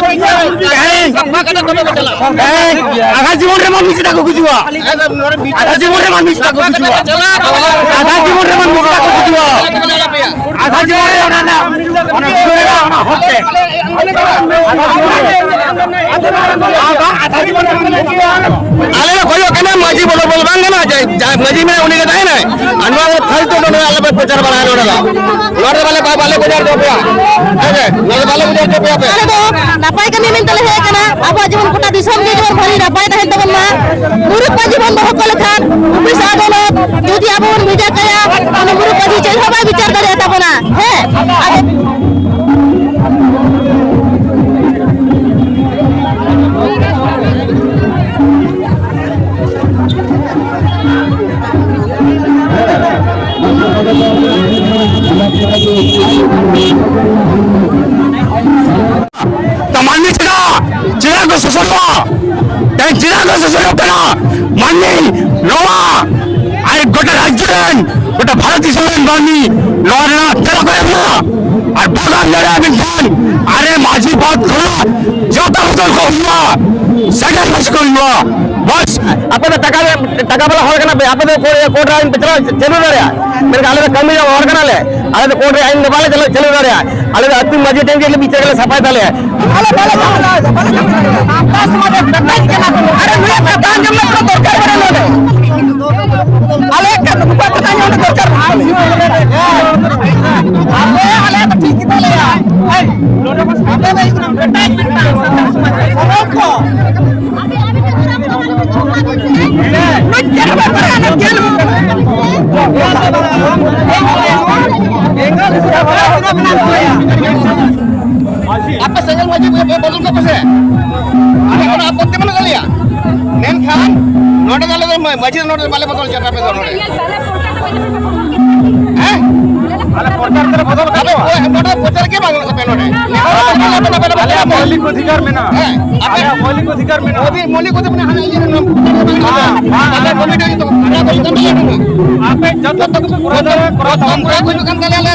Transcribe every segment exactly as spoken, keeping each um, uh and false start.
ᱛᱮᱦᱮᱧ, ᱛᱮᱦᱮᱧ ᱟᱫᱷᱟ ᱡᱤᱵᱚᱱ ᱨᱮ ᱢᱟᱹᱱᱢᱤ ᱪᱮᱫᱟᱜ ᱠᱚ ᱜᱩᱡᱩᱜᱼᱟ? ᱟᱫᱷᱟ ᱡᱤᱵᱚᱱ ᱨᱮ ᱢᱟᱹᱱᱢᱤ ᱪᱮᱫᱟᱜ ᱠᱚ ᱜᱩᱡᱩᱜᱼᱟ? ᱟᱫᱷᱟ ᱡᱤᱵᱚᱱ ᱨᱮ ᱢᱟᱹᱱᱢᱤ ᱪᱮᱫᱟᱜ ᱠᱚ ᱜᱩᱡᱩᱜᱼᱟ? ᱟᱫᱷᱟ ᱡᱤᱵᱚᱱ ᱨᱮ ᱚᱱᱟ ᱨᱮᱱᱟᱜ, ᱚᱱᱟ ᱵᱩᱡᱷᱟᱹᱣ ᱨᱮᱱᱟᱜ ᱚᱱᱟ ᱦᱚᱠ ᱛᱮ᱾ ᱟᱞᱮ ᱞᱮ ᱠᱷᱚᱡᱚᱜ ᱠᱟᱱᱟ ᱢᱟᱹᱡᱷᱤ ᱵᱚᱫᱚᱞ ᱵᱚᱫᱚᱞ ᱵᱟᱝ ᱜᱟᱱᱚᱜᱼᱟ, ᱡᱟ-, ᱡᱟ-, ᱢᱟᱹᱡᱷᱤ ᱢᱮᱱᱟᱭᱟ ᱩᱱᱤ ᱜᱮ ᱛᱟᱦᱮᱱᱟᱭ᱾ ᱟᱨ ᱱᱚᱣᱟ ᱫᱚ ᱯᱷᱟᱞᱛᱩ ᱱᱚᱰᱮ ᱟᱞᱚᱯᱮ ᱯᱨᱚᱪᱟᱨ ᱵᱟᱲᱟᱭᱟ ᱱᱚᱰᱮ ᱫᱚ᱾ ᱱᱚᱰᱮ ᱫᱚ ᱵᱟᱞᱮ, ᱵᱟᱞᱮ ᱯᱨᱚᱪᱟᱨ ᱦᱚᱪᱚ ᱯᱮᱭᱟ᱾ ᱦᱮᱸ ᱥᱮ? ᱱᱚᱰᱮ ᱵᱟᱞᱮ ᱯᱨᱚᱪᱟᱨ ᱦᱚᱪᱚ ᱯᱮᱭᱟ ᱯᱮ᱾ ᱟᱞᱮ ᱫᱚ ᱱᱟᱯᱟᱭ ᱠᱟᱹᱢᱤ ᱢᱮᱱᱛᱮ ᱞᱮ ᱦᱮᱡ ᱟᱠᱟᱱᱟ᱾ ᱟᱵᱚᱣᱟᱜ ᱡᱮᱢᱚᱱ ᱜᱚᱴᱟ ᱫᱤᱥᱚᱢ ᱜᱮ ᱡᱮᱢᱚᱱ ᱵᱷᱟᱹᱞᱤ ᱱᱟᱯᱟᱭ ᱛᱟᱦᱮᱱ ᱛᱟᱵᱚᱱ ᱢᱟ᱾ ᱢᱩᱨᱩᱠ ᱢᱟᱹᱡᱷᱤ ᱵᱚᱱ ᱫᱚᱦᱚ ᱠᱚ ᱞᱮᱠᱷᱟᱱ ᱚᱯᱷᱤᱥ ᱟᱫᱟᱞᱚᱛ ᱡᱩᱫᱤ ᱟᱵᱚ ᱵᱚᱱ ᱵᱷᱮᱡᱟ ᱠᱟᱭᱟ, ᱩᱱᱤ ᱢᱩᱨᱩᱠ ᱢᱟᱹᱡᱷᱤ ᱪᱮᱫ ᱦᱚᱸ ᱵᱟᱭ ᱵᱤᱪᱟᱹᱨ ᱫᱟᱲᱮᱭᱟᱜ ᱛᱟᱵᱚᱱᱟ᱾ ᱦᱮᱸ, ᱟᱫᱚ ᱛᱚ ᱢᱟᱹᱱᱢᱤ ᱪᱮᱫᱟᱜ, ᱪᱮᱫᱟᱜ ᱠᱚ ᱥᱳᱥᱳᱱᱚᱜᱼᱟ? ᱛᱮᱦᱮᱧ ᱪᱮᱫᱟᱜ ᱠᱚ ᱥᱳᱥᱳᱱᱚᱜ ᱠᱟᱱᱟ? ᱢᱟᱹᱱᱢᱤ ᱱᱚᱣᱟ ᱟᱨ ᱜᱚᱴᱟ ᱨᱟᱡᱽᱡᱚ ᱨᱮᱱ, ᱜᱚᱴᱟ ᱵᱷᱟᱨᱚᱛ ᱫᱤᱥᱚᱢ ᱨᱮᱱ ᱢᱟᱹᱱᱢᱤ ᱱᱚᱣᱟ ᱨᱮᱱᱟᱜ ᱛᱮᱞᱟ ᱠᱚ ᱮᱢᱟ᱾ ᱟᱨ ᱵᱟᱝ ᱮᱢ ᱫᱟᱲᱮᱭᱟᱜᱼᱟ ᱢᱮᱱᱠᱷᱟᱱ ᱟᱨᱮ ᱢᱟᱹᱡᱷᱤ ᱯᱚᱫᱽ ᱠᱷᱚᱱᱟᱜ ᱡᱚᱛᱚ ᱵᱚᱫᱚᱞ ᱠᱚ ᱦᱩᱭᱩᱜᱼᱟ, ᱥᱮᱴᱮᱨ ᱠᱚ ᱦᱩᱭᱩᱜᱼᱟ᱾ ᱵᱟᱥ, ᱟᱯᱮ ᱫᱚ ᱴᱟᱠᱟ, ᱴᱟᱠᱟ ᱵᱟᱞᱟ ᱦᱚᱲ ᱠᱟᱱᱟ ᱯᱮ, ᱟᱯᱮ ᱫᱚ ᱠᱳ-, ᱠᱳᱨᱴ ᱨᱮ ᱟᱹᱭᱤᱱ ᱯᱮ ᱪᱟᱞᱟᱣ, ᱪᱟᱹᱞᱩ ᱫᱟᱲᱮᱭᱟᱜᱼᱟ, ᱢᱮᱱᱠᱷᱟᱱ ᱟᱞᱮ ᱫᱚ ᱠᱟᱹᱢᱤ ᱡᱚᱝ ᱦᱚᱲ ᱠᱟᱱᱟᱞᱮ᱾ ᱟᱞᱮ ᱫᱚ ᱠᱳᱨᱴ ᱨᱮ ᱟᱹᱭᱤᱱ ᱫᱚ ᱵᱟᱞᱮ ᱪᱟᱞᱟᱣ, ᱪᱟᱹᱞᱩ ᱫᱟᱲᱮᱭᱟᱜᱼᱟ᱾ ᱟᱞᱮ ᱫᱚ ᱟᱹᱛᱩ ᱢᱟᱹᱡᱷᱤ ᱴᱷᱮᱱ ᱜᱮ ᱵᱤᱪᱟᱹᱨ ᱞᱮ ᱥᱟᱯᱷᱟᱭ ᱛᱟᱞᱮᱭᱟ᱾ ᱟᱞᱮ ᱵᱟᱞᱮ ᱪᱟᱞᱟᱣ ᱫᱟᱲᱮᱭᱟᱜᱼᱟ᱾ ᱥᱟᱱᱛᱟᱲ ᱥᱚᱢᱟᱡᱽ ᱨᱮ ᱯᱮᱴᱮᱡ ᱠᱟᱱᱟ ᱠᱚ᱾ ᱟᱨᱮ ᱱᱩᱭᱟᱜ ᱠᱟᱛᱷᱟ ᱟᱸᱡᱚᱢ ᱨᱮᱱᱟᱜ ᱫᱚᱨᱠᱟᱨ ᱵᱟᱹᱱᱩᱜ ᱱᱚᱰᱮ᱾ ᱟᱞᱮ ᱠᱟᱱ ᱱᱩᱠᱩᱣᱟᱜ ᱠᱟᱛᱷᱟ ᱟᱸᱡᱚᱢ ᱨᱮᱱᱟᱜ ᱫᱚᱨᱠᱟᱨ ᱵᱟᱹᱱᱩᱜ᱾ ᱟᱞᱮ, ᱟᱞᱮ ᱫᱚ ᱴᱷᱤᱠ ᱜᱮᱛᱟ ᱞᱮᱭᱟ᱾ ᱟᱯᱮ ᱫᱚ ᱦᱩᱭᱩᱜ ᱠᱟᱱᱟ ᱯᱮᱴᱮᱡ ᱠᱟᱱᱟ ᱥᱟᱱᱛᱟᱲ ᱥᱚᱢᱟᱡᱽ ᱨᱮ᱾ ᱥᱚᱨᱚᱢ ᱠᱚ᱾ ᱟᱯᱮ ᱥᱮᱸᱜᱮᱞ ᱢᱟᱹᱡᱷᱤ ᱵᱚᱫᱚᱞ ᱠᱟᱯᱮ ᱥᱮ, ᱟᱞᱮ ᱠᱳᱱᱳ ᱟᱯᱚᱛᱛᱤ ᱵᱟᱹᱱᱩᱜ ᱛᱟᱞᱮᱭᱟ, ᱢᱮᱱᱠᱷᱟᱱ ᱱᱚᱰᱮ ᱫᱚ ᱟᱞᱮ ᱫᱚ ᱢᱟᱹᱡᱷᱤ ᱫᱚ ᱱᱚᱰᱮ ᱫᱚ ᱵᱟᱞᱮ ᱵᱚᱫᱚᱞ ᱦᱚᱪᱚ ᱟᱯᱮ ᱫᱚ ᱱᱚᱰᱮ᱾ ᱦᱮᱸ? ᱟᱞᱮ ᱯᱨᱚᱪᱟᱨ ᱠᱚᱨᱮ ᱵᱚᱫᱚᱞ ᱠᱟᱜ ᱟᱯᱮ ᱠᱚᱣᱟ? ᱱᱚᱰᱮ ᱯᱨᱚᱪᱟᱨ ᱜᱮ ᱵᱟᱝ ᱜᱟᱱᱚᱜ ᱛᱟᱯᱮᱭᱟ ᱱᱚᱰᱮ᱾ ᱟᱞᱮᱭᱟᱜ ᱢᱳᱣᱞᱤᱠ ᱚᱫᱷᱤᱠᱟᱨ ᱢᱮᱱᱟᱜᱼᱟ᱾ ᱦᱮᱸ, ᱟᱯᱮ ᱟᱞᱮᱭᱟᱜ ᱢᱳᱣᱞᱤᱠ ᱚᱫᱷᱤᱠᱟᱨ ᱢᱮᱱᱟᱜᱼᱟ᱾ ᱢᱳᱫᱤ, ᱢᱳᱫᱤ ᱠᱚᱫᱚ ᱢᱟᱱᱮ ᱦᱟᱱᱟ ᱤᱭᱟᱹ ᱨᱮ ᱱᱚᱣᱟ ᱵᱟᱝ, ᱟᱞᱮ ᱠᱚᱢᱤᱴᱤ ᱡᱚᱛᱚ ᱠᱚ ᱠᱷᱟᱨᱟᱯ ᱦᱩᱭᱩᱜ ᱠᱟᱱ ᱛᱟᱞᱮᱭᱟ ᱱᱚᱰᱮ᱾ ᱟᱯᱮ ᱡᱚᱛᱚ ᱠᱚᱜᱮ ᱯᱮ ᱠᱚᱨᱟᱣ ᱫᱟᱲᱮᱭᱟᱜᱼᱟ, ᱠᱚᱨᱟᱣ ᱛᱟᱵᱚᱱ ᱯᱮ᱾ ᱠᱚᱨᱟᱣ ᱦᱩᱭᱩᱜ ᱠᱟᱱ ᱛᱟᱞᱮᱭᱟ ᱟᱞᱮ᱾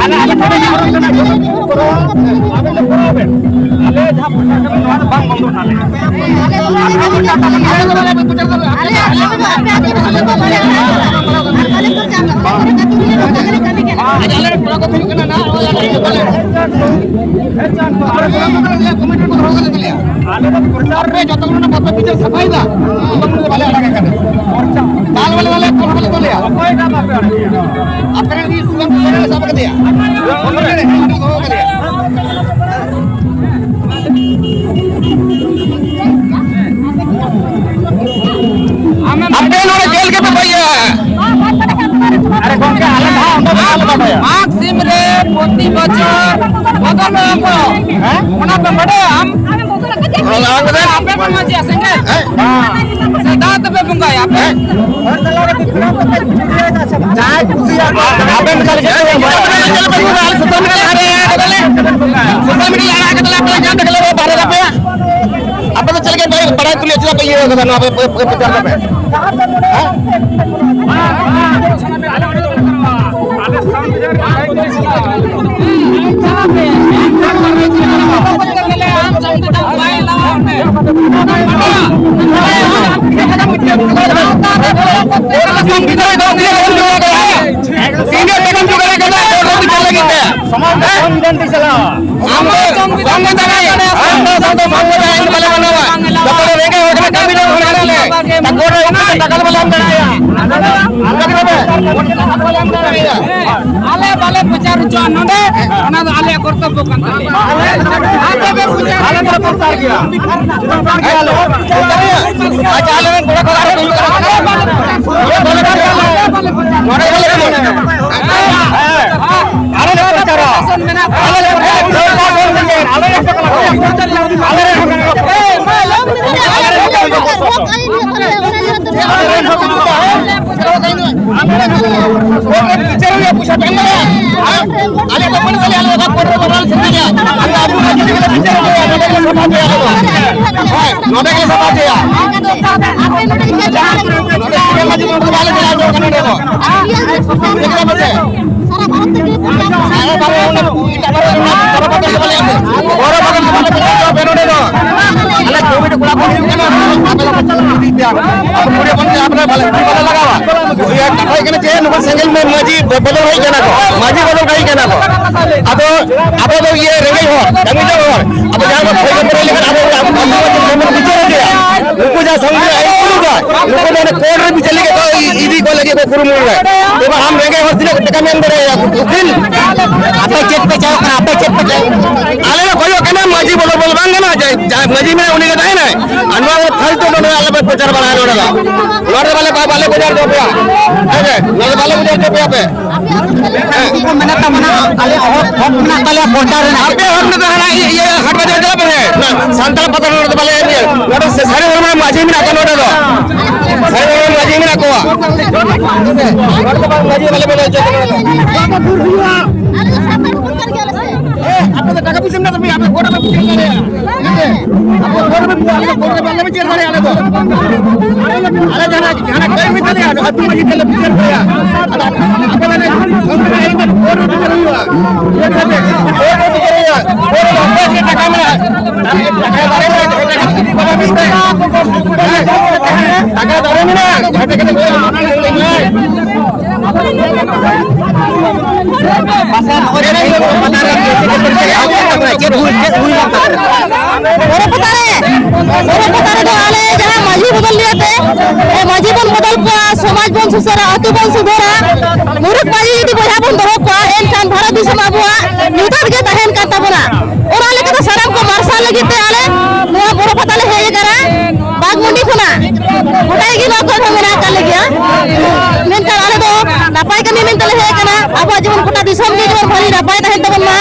ᱟᱞᱮ, ᱟᱞᱮ ᱠᱚᱢᱤᱴᱤ ᱠᱚᱨᱟᱣ ᱠᱟᱱᱟ, ᱡᱚᱛᱚ ᱠᱚ ᱠᱚᱨᱟᱣᱟ᱾ ᱟᱵᱮᱱ ᱫᱚ ᱯᱩᱨᱟᱹ ᱟᱞᱮ ᱡᱟᱦᱟᱸ ᱯᱨᱚᱪᱟᱨ ᱠᱟᱱᱟ, ᱱᱚᱣᱟ ᱫᱚ ᱵᱟᱝ ᱵᱚᱱᱫᱚᱜ ᱛᱟᱞᱮᱭᱟ᱾ ᱟᱞᱮ ᱨᱮᱱ ᱠᱚᱲᱟ ᱠᱚ ᱦᱩᱭᱩᱜ ᱠᱟᱱᱟ ᱱᱟᱦᱟᱜ, ᱱᱚᱜᱼᱚᱭ ᱟᱞᱮ ᱦᱮᱸ, ᱪᱟᱞ ᱠᱚ᱾ ᱟᱞᱮ ᱠᱚᱢᱤᱴᱤ ᱨᱮᱠᱚ ᱫᱚᱦᱚ ᱠᱟᱜ ᱞᱮᱭᱟ᱾ ᱟᱞᱮ ᱫᱚ ᱯᱨᱚᱪᱟᱨ ᱨᱮ ᱡᱚᱛᱚ ᱠᱷᱚᱱ ᱵᱟᱯᱮ ᱯᱤᱪᱷᱟᱹ ᱥᱟᱯᱷᱟᱭᱮᱫᱟ, ᱩᱱᱫᱚ ᱵᱟᱞᱮ ᱟᱲᱟᱜ ᱠᱟᱱᱟ᱾ ᱫᱟᱞ ᱵᱟᱞᱮ, ᱵᱟᱞᱮ, ᱠᱚᱞ ᱵᱟᱞᱮ ᱫᱚᱞᱮᱭᱟ᱾ ᱚᱠᱚᱭ ᱫᱟᱞ ᱵᱟᱯᱮ ᱟᱲᱟᱜ ᱠᱟᱱᱟ? ᱟᱯᱮ ᱨᱮᱱ ᱜᱮ student ᱠᱚ ᱥᱟᱵ ᱠᱟᱫᱮᱭᱟ᱾ ᱚᱱᱟ ᱨᱮ ᱦᱮᱸ, ᱩᱱᱤ ᱫᱚᱦᱚ ᱠᱟᱫᱮᱭᱟ᱾ ᱟᱯᱮ ᱱᱚᱰᱮ ᱡᱮᱞ ᱜᱮᱯᱮ ᱵᱟᱹᱭᱟ᱾ ᱟᱨᱮ ᱜᱚᱝᱠᱮ, ᱟᱞᱮ ᱫᱚ ᱦᱟᱸᱜ ᱚᱸᱰᱮ ᱫᱚ ᱵᱟᱞᱮ ᱵᱟᱰᱟᱭᱟ᱾ ᱢᱟᱜᱽ ᱥᱤᱢ ᱨᱮ ᱯᱨᱚᱛᱤ ᱵᱚᱪᱷᱚᱨ ᱵᱚᱫᱚᱞᱚᱜᱼᱟ ᱠᱚ᱾ ᱦᱮᱸ? ᱚᱱᱟ ᱯᱮ ᱵᱟᱰᱟᱭᱟ ᱟᱢ? ᱦᱮᱸ, ᱟᱯᱮ ᱯᱮ ᱢᱟᱹᱡᱷᱤᱭᱟ ᱥᱮ ᱪᱮᱫ? ᱦᱮᱸ᱾ ᱥᱮ ᱫᱟᱜ ᱛᱮᱯᱮ ᱵᱚᱸᱜᱟᱭᱟ ᱟᱯᱮ? ᱦᱮᱸ᱾ ᱡᱟᱦᱟᱸᱭ ᱠᱩᱥᱤᱭᱟᱜ ᱟᱵᱮᱱ ᱞᱮᱠᱟ ᱞᱮᱠᱟ ᱛᱮ ᱵᱚᱸᱜᱟᱭᱟ᱾ ᱥᱳᱥᱟᱞ ᱢᱤᱰᱤᱭᱟ ᱞᱟᱦᱟ ᱨᱮ ᱟᱲᱟᱜ ᱠᱟᱫᱟᱞᱮ᱾ ᱥᱳᱥᱟᱞ ᱢᱤᱰᱤᱭᱟ ᱞᱟᱦᱟ ᱨᱮ ᱟᱲᱟᱜ ᱠᱟᱫᱟᱞᱮ, ᱟᱯᱮ ᱧᱟᱢ ᱛᱮᱜᱮ ᱞᱮ ᱵᱟᱦᱨᱮ ᱠᱟᱯᱮᱭᱟ᱾ ᱟᱯᱮ ᱫᱚ ᱪᱮᱫ ᱞᱮᱠᱟ ᱵᱟᱲᱟᱭ, ᱵᱟᱲᱟᱭ ᱠᱩᱞᱤᱭᱟ, ᱪᱮᱫᱟᱜ ᱯᱮ ᱤᱭᱟᱹ ᱠᱟᱫᱟ ᱱᱚᱣᱟ ᱯᱮ, ᱯᱮ, ᱯᱮ ᱯᱨᱚᱪᱟᱨ ᱫᱟᱯᱮ? ᱦᱮᱸ? ᱥᱚᱢᱟᱡᱽ ᱫᱚ ᱥᱚᱝᱵᱤᱫᱷᱟᱱ ᱛᱮ ᱪᱟᱞᱟᱜᱼᱟ᱾ ᱟᱢ ᱫᱚ ᱥᱚᱝᱵᱤᱫᱷᱟᱱ ᱨᱮ, ᱟᱢ ᱫᱚ ᱥᱟᱶᱛᱟ ᱥᱚᱝᱵᱤᱫᱷᱟᱱ ᱟᱹᱭᱤᱱ ᱵᱟᱞᱮ ᱢᱟᱱᱟᱣᱟ᱾ ᱡᱚᱛᱚ ᱫᱚ ᱨᱮᱸᱜᱮᱡ ᱦᱚᱲ ᱠᱟᱱᱟ, ᱠᱟᱹᱢᱤ ᱡᱚᱝ ᱦᱚᱲ ᱠᱟᱱᱟ ᱞᱮ᱾ ᱴᱟᱠᱟ ᱵᱟᱞᱮ ᱮᱢ ᱫᱟᱲᱮᱭᱟᱜᱼᱟ᱾ ᱚᱱᱠᱟ ᱜᱮ ᱵᱟᱞᱮ ᱮᱢ ᱫᱟᱲᱮᱭᱟᱜᱼᱟ᱾ ᱟᱞᱮ ᱵᱟᱞᱮ ᱯᱨᱚᱪᱟᱨ ᱦᱚᱪᱚᱣᱟᱜᱼᱟ ᱱᱚᱰᱮ, ᱚᱱᱟ ᱫᱚ ᱟᱞᱮᱭᱟᱜ ᱠᱚᱨᱛᱚᱵᱵᱚ ᱠᱟᱱ ᱛᱟᱞᱮᱭᱟ᱾ ᱟᱯᱮ ᱯᱮ ᱯᱨᱚᱪᱟᱨ ᱟᱞᱮ ᱫᱚᱞᱮ ᱯᱨᱚᱪᱟᱨ ᱜᱮᱭᱟ᱾ ᱟᱪᱪᱷᱟ, ᱟᱞᱮ ᱨᱮᱱ ᱠᱚᱲᱟ ᱠᱚ ᱟᱨᱦᱚᱸ ᱦᱩᱭᱩᱜ ᱠᱟᱱᱟ᱾ ᱱᱚᱰᱮ ᱵᱟᱞᱮ ᱯᱨᱚᱪᱟᱨᱟ᱾ ᱟᱞᱮ ᱞᱮ ᱯᱨᱚᱪᱟᱨ ᱜᱮᱭᱟ᱾ ᱟᱞᱮ ᱨᱮᱱ ᱦᱚᱸ ᱠᱟᱱᱟ ᱠᱚ᱾ ᱟᱞᱮ ᱨᱮᱱ ᱦᱚᱸ ᱠᱟᱱᱟ ᱠᱚ᱾ ᱟᱞᱮ ᱨᱮᱱ ᱦᱚᱸ ᱠᱟᱱᱟ ᱠᱚ᱾ ᱠᱳᱨᱴ ᱨᱮ ᱵᱤᱪᱟᱹᱨ ᱦᱩᱭᱩᱜᱼᱟ, ᱯᱚᱭᱥᱟ ᱯᱮ ᱮᱢ ᱫᱟᱲᱮᱭᱟᱜᱼᱟ? ᱦᱮᱸ? ᱟᱞᱮ ᱫᱚ ᱵᱟᱹᱱᱩᱜ ᱛᱟᱞᱮᱭᱟ, ᱟᱞᱮ ᱫᱚ ᱠᱳᱨᱴ ᱨᱮ ᱵᱟᱵᱚᱱ ᱥᱮᱱ ᱫᱟᱲᱮᱭᱟᱜᱼᱟ᱾ ᱟᱞᱮ ᱟᱵᱚ ᱦᱚᱸ ᱱᱚᱰᱮ ᱜᱮᱞᱮ ᱥᱟᱯᱷᱟ ᱦᱚᱪᱚᱭᱟ᱾ ᱦᱳᱭ, ᱱᱚᱰᱮ ᱜᱮᱞᱮ ᱥᱟᱯᱷᱟ ᱦᱚᱪᱚᱭᱟ᱾ ᱱᱚᱰᱮ ᱜᱮᱞᱮ ᱥᱟᱯᱷᱟ ᱦᱚᱪᱚᱭᱟ᱾ ᱱᱚᱰᱮ ᱜᱮᱞᱮ ᱥᱟᱯᱷᱟ ᱦᱚᱪᱚᱭᱟ᱾ ᱱᱚᱰᱮ ᱜᱮᱞᱮ ᱥᱟᱯᱷᱟ ᱦᱚᱪᱚᱭᱟ᱾ ᱵᱩᱡᱷᱟᱹᱣ ᱠᱮᱫᱟ ᱯᱮ ᱥᱮ? ᱥᱟᱨᱟ ᱵᱷᱟᱨᱚᱛ ᱨᱮ ᱵᱚᱲᱚ ᱵᱟᱜᱟᱱ ᱫᱚ ᱵᱟᱞᱮ ᱵᱮᱱᱟᱣ ᱦᱚᱪᱚ ᱟᱯᱮ ᱱᱚᱰᱮ ᱫᱚ᱾ ᱟᱞᱮ ᱠᱚᱢᱤᱴᱤ ᱠᱚᱲᱟ ᱠᱚ ᱦᱩᱭᱩᱜ ᱠᱟᱱᱟ, ᱟᱯᱮ ᱫᱚ ᱯᱮ ᱪᱟᱞᱟᱜ ᱤᱫᱤ ᱯᱮᱭᱟ᱾ ᱟᱵᱚ ᱠᱩᱲᱤ ᱦᱚᱯᱚᱱ ᱛᱮ ᱟᱯᱮ ᱵᱟᱞᱮ, ᱵᱟᱞᱮ ᱞᱟᱜᱟᱣᱟ᱾ ᱤᱭᱟᱹ ᱠᱟᱛᱷᱟ ᱦᱩᱭᱩᱜ ᱠᱟᱱᱟ ᱡᱮ ᱱᱩᱠᱩ ᱥᱮᱸᱜᱮᱞ ᱢᱮ ᱢᱟᱹᱡᱷᱤ ᱵᱚ-, ᱵᱚᱫᱚᱞ ᱦᱩᱭ ᱠᱟᱱᱟ ᱠᱚ, ᱢᱟᱹᱡᱷᱤ ᱵᱚᱫᱚᱞ ᱦᱩᱭ ᱠᱟᱱᱟ ᱠᱚ᱾ ᱟᱫᱚ ᱟᱵᱚ ᱫᱚ ᱤᱭᱟᱹ ᱨᱮᱸᱜᱮᱡ ᱦᱚᱲ, ᱠᱟᱹᱢᱤ ᱡᱚᱝ ᱦᱚᱲ, ᱟᱵᱚ ᱡᱟᱦᱟᱸ ᱵᱚᱱ ᱠᱷᱚᱭ ᱠᱷᱟᱹᱯᱟᱹᱨᱤ ᱞᱮᱠᱷᱟᱱ ᱟᱵᱚ, ᱟᱵᱚ, ᱟᱵᱚ ᱵᱚᱱ ᱵᱤᱪᱟᱹᱨ ᱟᱫᱮᱭᱟ᱾ ᱱᱩᱠᱩ ᱡᱟᱦᱟᱸ ᱥᱚᱝᱜᱮ ᱟᱹᱭᱩᱨ ᱠᱚ, ᱱᱩᱠᱩ ᱫᱚ ᱚᱱᱮ ᱠᱳᱨᱴ ᱨᱮ ᱵᱤᱪᱟᱹᱨ ᱞᱟᱹᱜᱤᱫ ᱠᱚ ᱤ-, ᱤᱫᱤ ᱠᱚ ᱞᱟᱹᱜᱤᱫ ᱠᱚ ᱠᱩᱨᱩᱢᱩᱴᱩᱭᱟ᱾ ᱮᱵᱟᱨ ᱟᱢ ᱨᱮᱸᱜᱮᱡ ᱦᱚᱲ ᱛᱤᱱᱟᱹᱜ ᱴᱟᱠᱟᱢ ᱮᱢ ᱫᱟᱲᱮᱭᱟᱭᱟ ᱩᱠᱤᱞ? ᱟᱯᱮ ᱪᱮᱫ ᱯᱮ ᱪᱟᱭᱚᱜ ᱠᱟᱱᱟ? ᱟᱯᱮ ᱪᱮᱫ ᱯᱮ ᱪᱟᱭᱚᱜ ᱠᱟᱱᱟ? ᱟᱞᱮ ᱞᱮ ᱠᱷᱚᱡᱚᱜ ᱠᱟᱱᱟ ᱢᱟᱹᱡᱷᱤ ᱵᱚᱫᱚᱞ, ᱵᱚᱫᱚᱞ ᱵᱟᱝ ᱜᱟᱱᱚᱜᱼᱟ, ᱡᱟ-, ᱡᱟ-, ᱢᱟᱹᱡᱷᱤ ᱢᱮᱱᱟᱭᱟ ᱩᱱᱤ ᱜᱮ ᱛᱟᱦᱮᱱᱟᱭ᱾ ᱟᱨ ᱱᱚᱣᱟ ᱠᱚᱫᱚ ᱯᱷᱟᱞᱛᱩ ᱱᱚᱰᱮ ᱟᱞᱮ ᱯᱮ ᱯᱨᱚᱪᱟᱨ ᱵᱟᱲᱟᱭᱟ ᱱᱚᱰᱮ ᱫᱚ᱾ ᱱᱚᱰᱮ ᱫᱚ ᱵᱟᱞᱮ, ᱵᱟᱞᱮ ᱯᱨᱚᱪᱟᱨ ᱦᱚᱪᱚ ᱯᱮᱭᱟ᱾ ᱦᱮᱸ ᱥᱮ? ᱱᱚᱰᱮ ᱵᱟᱞᱮ ᱯᱨᱚᱪᱟᱨ ᱦᱚᱪᱚ ᱯᱮᱭᱟ ᱯᱮ᱾ ᱦᱮᱸ᱾ ᱩᱱᱠᱩ ᱠᱚ ᱢᱮᱱᱮᱫ ᱛᱟᱵᱚᱱᱟ, ᱟᱞᱮᱭᱟᱜ ᱦᱚᱠ, ᱦᱚᱠ ᱢᱮᱱᱟᱜ ᱛᱟᱞᱮᱭᱟ ᱯᱨᱚᱪᱟᱨ ᱨᱮᱱᱟᱜ᱾ ᱟᱯᱮ ᱦᱚᱠ ᱢᱮᱱᱟᱜ ᱛᱟᱵᱚᱱᱟ, ᱤᱭᱟᱹ, ᱦᱟᱴ ᱵᱟᱡᱟᱨ ᱪᱟᱞᱟᱜ ᱯᱮ᱾ ᱱᱚᱰᱮ ᱥᱟᱱᱛᱟᱲ ᱯᱟᱛᱟ ᱱᱚᱰᱮ ᱫᱚ ᱵᱟᱞᱮ ᱮᱱᱮᱡᱟ᱾ ᱱᱚᱰᱮ ᱥᱟᱹᱨᱤ ᱫᱷᱚᱨᱚᱢ ᱨᱮᱱ ᱢᱟᱹᱡᱷᱤ ᱢᱮᱱᱟᱜ ᱠᱚᱣᱟ ᱱᱚᱰᱮ ᱫᱚ᱾ ᱥᱟᱹᱨᱤ ᱫᱷᱚᱨᱚᱢ ᱨᱮᱱ ᱢᱟᱹᱡᱷᱤ ᱢᱮᱱᱟᱜ ᱠᱚᱣᱟ᱾ ᱱᱚᱰᱮ ᱫᱚ ᱵᱟᱝ ᱢᱟᱹᱡᱷᱤ ᱵᱟᱞᱮ ᱵᱮᱱᱟᱣ ᱦᱚᱪᱚ ᱠᱚᱣᱟ ᱱᱚᱰᱮ ᱫᱚ᱾ ᱟᱯᱮ ᱫᱚ ᱴᱟᱠᱟ ᱯᱚᱭᱥᱟ ᱢᱮᱱᱟᱜ ᱛᱟᱯᱮᱭᱟ, ᱟᱯᱮ ᱠᱳᱨᱴ ᱨᱮᱯᱮ ᱵᱤᱪᱟᱹᱨ ᱫᱟᱲᱮᱭᱟᱜᱼᱟ᱾ ᱦᱮᱸ ᱥᱮ? ᱟᱯᱮ ᱠᱳᱨᱴ ᱨᱮᱯᱮ, ᱟᱞᱮ ᱫᱚ ᱠᱳᱨᱴ ᱨᱮ ᱵᱟᱞᱮ ᱵᱤᱪᱟᱹᱨ ᱫᱟᱲᱮᱭᱟᱜᱼᱟ ᱟᱞᱮ ᱫᱚ᱾ ᱟᱞᱮ ᱡᱟᱦᱟᱱᱟᱜ, ᱡᱟᱦᱟᱱᱟᱜ ᱠᱟᱹᱢᱤ ᱛᱟᱞᱮᱭᱟ, ᱟᱹᱛᱩ ᱢᱟᱹᱡᱷᱤ ᱛᱮᱞᱮ ᱵᱤᱪᱟᱹᱨ ᱫᱟᱲᱮᱭᱟᱜᱼᱟ᱾ ᱟᱫᱚ ᱟᱯᱮ ᱫᱚ ᱠᱳᱨᱴ ᱨᱮ ᱵᱤᱪᱟᱹᱨ ᱦᱩᱭᱩᱜᱼᱟ᱾ ᱵᱩᱡᱷᱟᱹᱣ ᱠᱮᱫᱟ ᱯᱮ? ᱠᱳᱨᱴ ᱨᱮ ᱵᱤᱪᱟᱹᱨ ᱦᱩᱭᱩᱜᱼᱟ᱾ ᱠᱳᱨᱴ ᱨᱮ ᱚᱠᱚᱭ ᱴᱷᱮᱱ ᱴᱟᱠᱟ ᱢᱮᱱᱟᱜᱼᱟ? ᱴᱟᱠᱟ ᱫᱟᱨᱮ ᱢᱮᱱᱟᱜᱼᱟ᱾ ᱴᱟᱠᱟ ᱫᱟᱨᱮ ᱢᱮᱱᱟᱜᱼᱟ᱾ ᱡᱟᱦᱟᱸ ᱴᱟᱠᱟ ᱫᱟᱨᱮ ᱢᱮᱱᱟᱜᱼᱟ᱾ ᱪᱮᱫ ᱦᱩᱭ, ᱪᱮᱫ ᱦᱩᱭ ᱞᱮᱱ ᱛᱟᱯᱮᱭᱟ? ᱵᱚᱨᱚ ᱯᱟᱛᱟ ᱨᱮ, ᱵᱚᱨᱚ ᱯᱟᱛᱟ ᱨᱮᱫᱚ ᱟᱞᱮ ᱡᱟᱦᱟᱸ ᱢᱟᱹᱡᱷᱤ ᱵᱚᱫᱚᱞ ᱞᱤᱭᱟᱹᱛᱮ, ᱮ, ᱢᱟᱹᱡᱷᱤ ᱵᱚᱱ ᱵᱚᱫᱚᱞ ᱠᱚᱣᱟ, ᱥᱚᱢᱟᱡᱽ ᱵᱚᱱ ᱥᱩᱥᱟᱹᱨᱟ, ᱟᱹᱛᱩ ᱵᱚᱱ ᱥᱩᱫᱷᱟᱹᱨᱟ, ᱢᱩᱨᱩᱠ ᱢᱟᱹᱡᱷᱤ ᱡᱩᱫᱤ ᱵᱚᱭᱦᱟ ᱵᱚᱱ ᱫᱚᱦᱚ ᱠᱚᱣᱟ, ᱮᱱᱠᱷᱟᱱ ᱵᱷᱟᱨᱚᱛ ᱫᱤᱥᱚᱢ ᱟᱵᱚᱣᱟᱜ ᱧᱩᱛᱟᱹᱛ ᱜᱮ ᱛᱟᱦᱮᱱ ᱠᱟᱱ ᱛᱟᱵᱚᱱᱟ᱾ ᱚᱱᱟ ᱞᱮᱠᱟᱛᱮ ᱥᱟᱱᱟᱢ ᱠᱚ ᱢᱟᱨᱥᱟᱞ ᱞᱟᱹᱜᱤᱫ ᱛᱮ ᱟᱞᱮ ᱱᱚᱣᱟ ᱵᱚᱨᱚ ᱯᱟᱛᱟ ᱞᱮ ᱦᱮᱡ ᱟᱠᱟᱱᱟ᱾ ᱵᱟᱜᱽᱢᱩᱱᱰᱤ ᱠᱷᱚᱱᱟᱜ ᱜᱚᱴᱟ ᱜᱮ ᱱᱚᱣᱟ ᱠᱚᱨᱮ ᱦᱚᱸ ᱢᱮᱱᱟᱜ ᱟᱠᱟᱫ ᱞᱮᱜᱮᱭᱟ᱾ ᱢᱮᱱᱠᱷᱟᱱ ᱟᱞᱮ ᱫᱚ ᱱᱟᱯᱟᱭ ᱠᱟᱹᱢᱤ ᱢᱮᱱᱛᱮ ᱞᱮ ᱦᱮᱡ ᱟᱠᱟᱱᱟ᱾ ᱟᱵᱚᱣᱟᱜ ᱡᱮᱢᱚᱱ ᱜᱚᱴᱟ ᱫᱤᱥᱚᱢ ᱜᱮ ᱡᱮᱢᱚᱱ ᱵᱷᱟᱹᱞᱤ ᱱᱟᱯᱟᱭ ᱛᱟᱦᱮᱱ ᱛᱟᱵᱚᱱ ᱢᱟ᱾